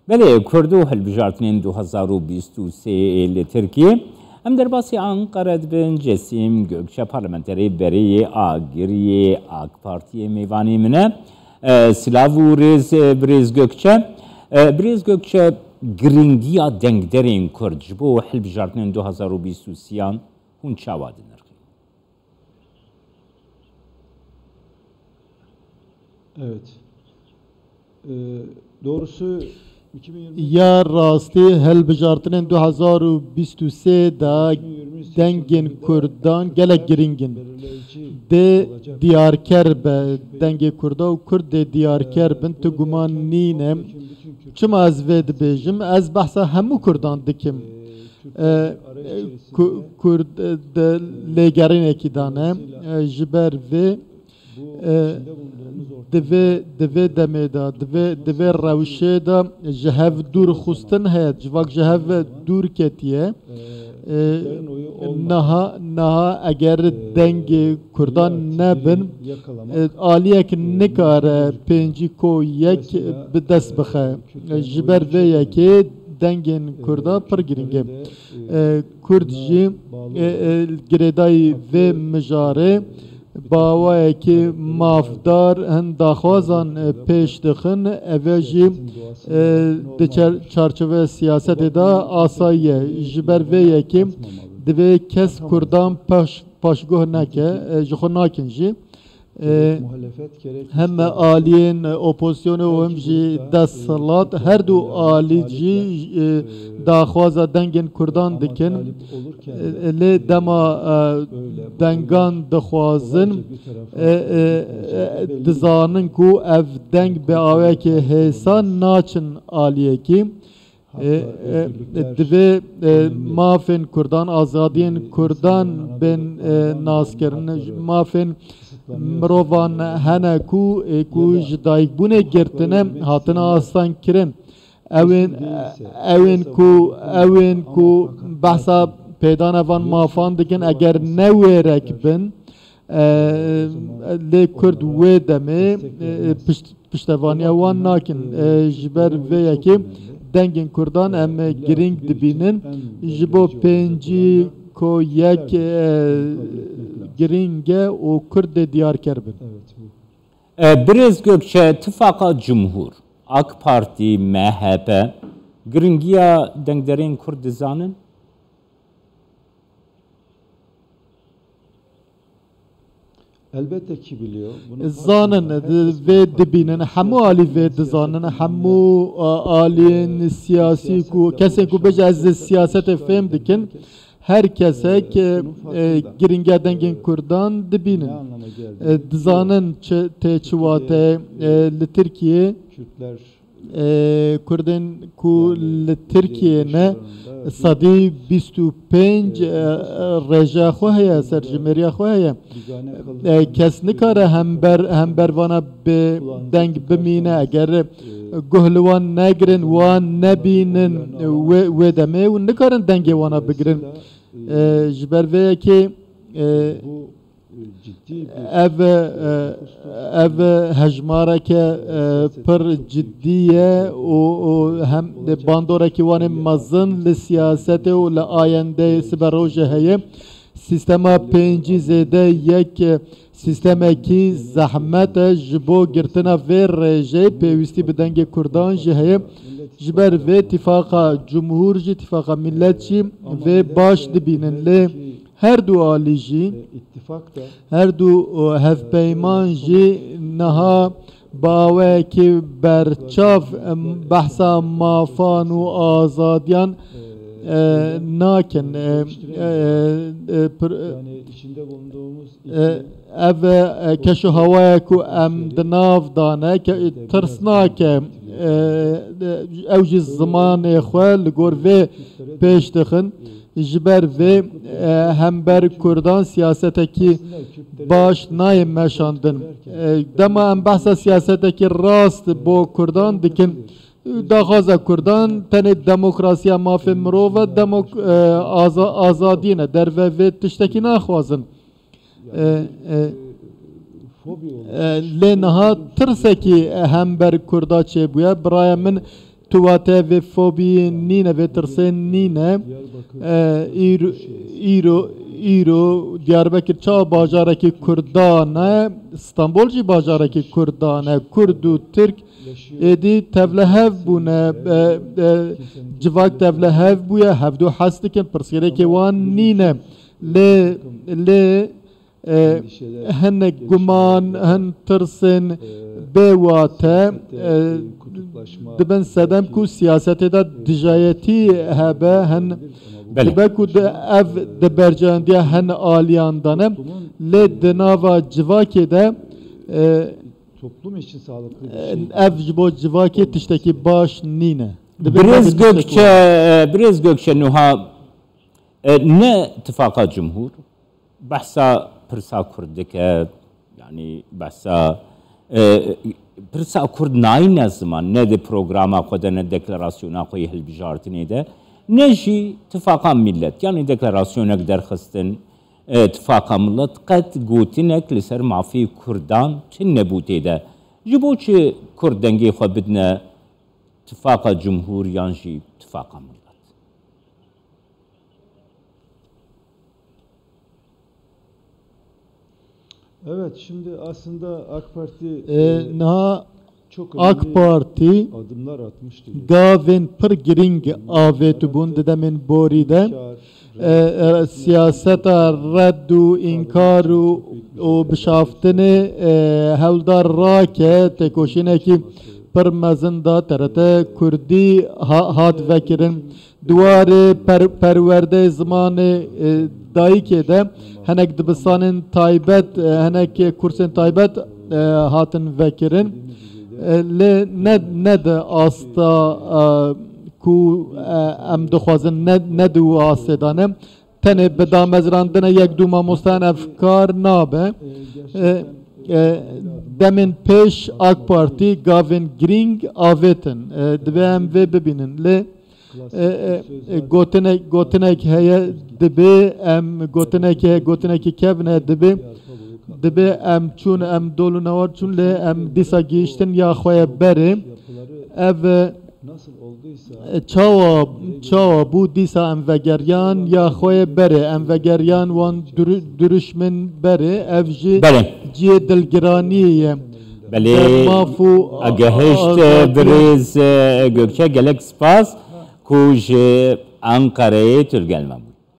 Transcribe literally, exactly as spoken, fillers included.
Belê, Kurd û hilbijartinên du hezar û bîst û sê li Tirkiyê. Em derbasî Anqara dibin. Cesîm Gökçe, parlamenterê berê yê Agiriyê AK Partiyê, mêvanê min e. E, silav û rêz, e, birêz Gökçe. E, birêz Gökçe, giringiya dengderên Kurd ji bo hilbijartinên du hezar û bîst û sêyan hûn çawa dinirxîn? Evet. Ee, doğrusu iki bin yirmi üç Ya rastî, hilbijartinên du hezar û bîst û sê de dengên Kurdan gelek giring in. Dê diyarker be dengê Kurda û Kurd dê diyarker bin, tu guman nîne. Çima ez vê dibêjim? Ez behsa hemû Kurdan dikim. E, e, Ku- Kurd, e, de lêgerînekî dane. E, ji ber vê, e, di vê, di vê demê de, di vê, di vê rewşê de ji hev dûr xistin heye, civak ji hev dûr ketiye. E, niha, niha eger dengê Kurdan nebin, e, aliyek nikare pêncî ko yek bi dest bixe. E, ji ber vê yekê dengên Kurda pir giring e. E, Kurd jî, e, e, girêdayî vê mijarê bi awayekî mafdar hin daxwazan, e, pêş dixin. Eve jî, e, di çer-, çarçoveya siyasetê de asayî ye. Ji ber vê yekê divê kes Kurdan paş-, paşguh neke, e, ji xwe nakin jî. E, Hem aliyên opozisyonê û hem jî desthilat, her du alî jî, e, daxwaza dengên Kurdan dikin. E, lê dema, e, dengan dixwazin, e, e, e, dizanin ku ev deng bi awayekê hêsan naçin aliyekî. E, e, divê, e, mafên Kurdan, azadiyên Kurdan bên, e, naskirin. Mafên mirovan hene ku, e, ku ji dayikbûnê girtine, hatine astankirin. Ewên, ewên ku, ewên ku behsa pêdana van mafan dikin, eger ne wêrek bin, e, lê Kurd wê demê, e, pişt-, piştevaniya wan nakin. E, ji ber vê yekê dengên Kurdan em giring dibînin. Ji bo pêncî ko yek, e, giring e û Kurd dê diyarker bin. E, Birêz Gökçe, Tifaqa Cumhur, AK Partî, MHP giringiya dengderên Kurd dizanin? Zanin, vê dibînin, hemû alî vê dizanin, hemû, e, aliyên siyasî ku, kesên ku bêje ez siyasetê fêm dikin, her kesek, e, e, giringiya dengên Kurdan dibînin. E, dizanin çi, tê çi wate, e, li Tirkiyê, e, Kurdên ku li Tirkiyê ne, sedî bîst û pênc, e, e, rêjeya xwe heye, serjimêriya xwe heye. E, kes nikare hember, hember vana bi deng bimîne. Eger guh li wan negirin, wan nebînin, wê, wê demê hûn nikarin dengê wana bigirin. E, ji ber vê yekê, e, Ev, e, ev hejmareke, e, pir cidî ye û, û hem bandorekî wan ê mezin li siyasetê û li ayendeyê siberojê heye. Sîstema pêncî zêde yek, e, sîstemekî zehmet e. Ji bo girtina vê rêjeyê pêwîstî bi dengê Kurdan jî heye. Ji ber vê Tifaqa Cumhur jî, Tifaqa Millet jî vê baş dibînin. Lê her du alî jî, her du, e, hevpeyman jî niha bi awayekî berçav, em, behsa mafan û azadiyan, e, nakin. E, e, e, pir-, e, ev, e, keşûhewaya ku em di nav de ne, ke-, tirsnak e, e, ew jî zimanê xwe li gor vê pêş dixin. Ji ber vê, e, hember Kurdan siyasetekî baş nayê meşandin. E, dema em behsa siyasetekî rast bo Kurdan dikin, daxwaza Kurdan tenê demokrasiya, mafê mirov e, demok-, e, aza-, azadiyê ne. Derve vê tiştekî naxwazin. E, e, e, lê niha tirsekî hember Kurda çêbûye. Bi raya min, Tu wate vê fobiyê nîne, vê tirsê nîne. E, îro, îro, îro Diyarbekir çawa bajarekî Kurdan e, Stenbol jî bajarekî Kurdan e. Kurd û Tirk êdî tevlihev bûne, e, e, civak tevlihev bûye, hevdu hez dikin, pirsgirêkê wan nîne. Lê, lê, e, hinek guman, hin tirsên bê wate, e, dibin sedem ku siyasetê de dijayetî hebe, hin Belê. Dibe ku di ev di berjewendiya hin aliyan de ne, lê di nava civakê de, e, Toplum için sağlıklı bir şey. ev ji bo civakê tiştekî baş nîne. Divê Birêz tiştekî Gökçe, e, Birêz Gökçe nuha, e, ne tifaqa cumhur, behsa pirsa Kurd dike, yani behsa, e, pirsa Kurd nayne ziman, ne di programa xwe de, ne deklarasyona xwe yê hilbijartinê de, ne jî tifaqa millet, yani deklarasyonek derxistin, e, tifaqa millet qet gotinek li ser mafê Kurdan tune bû tê de. Ji bo çi Kurd dengê xwe bidine tifaqa cumhur yan jî tifaqa millet? Evet, şimdi aslında AK Parti E, niha çok AK Parti adımlar atmıştı. Gavên pir girîng avêtibûn di demên borî de. E, e, siyaseta red û înkar û, û bişaftinê, e, hewldar rake têkoşînekî pir mezin da. T R T Kurdî ha-, hat vekirin. Di warê per-, perwerdeyê zimanê, e, dayikê de hinek dibistanên taybet, e, hinek kursên taybet, e, hatin vekirin. E, lê ne, ne di asta, e, ku, e, em dixwazin, ne, ne di wî astê de ne. Tenê bi damezrandina yek du mamosteyan ev kar nabe. E, e, demên pêş AK Partî gavên girîng avêtin. E, divê em vê bibînin. Lê, e, e, e, gotinek, gotinek heye, dibê em gotinek heye, gotinekî kevn e, dibê, dibê em çûn, em dol û newar çûn, lê em dîsa gihiştin ya xwe ye berê. Ev, e, çawa, çawa bû dîsa em vegeriyan ya xwe ye berê, em vegeriyan wan duru-, duruşmên berê, ev jî Belê. cihê dilgiraniyê ye. Belê. Ber maf û Gehişt azadiyê. Birêz, e, Gökçe, gelek spas ku ji Ankarayê tu li gel me bû.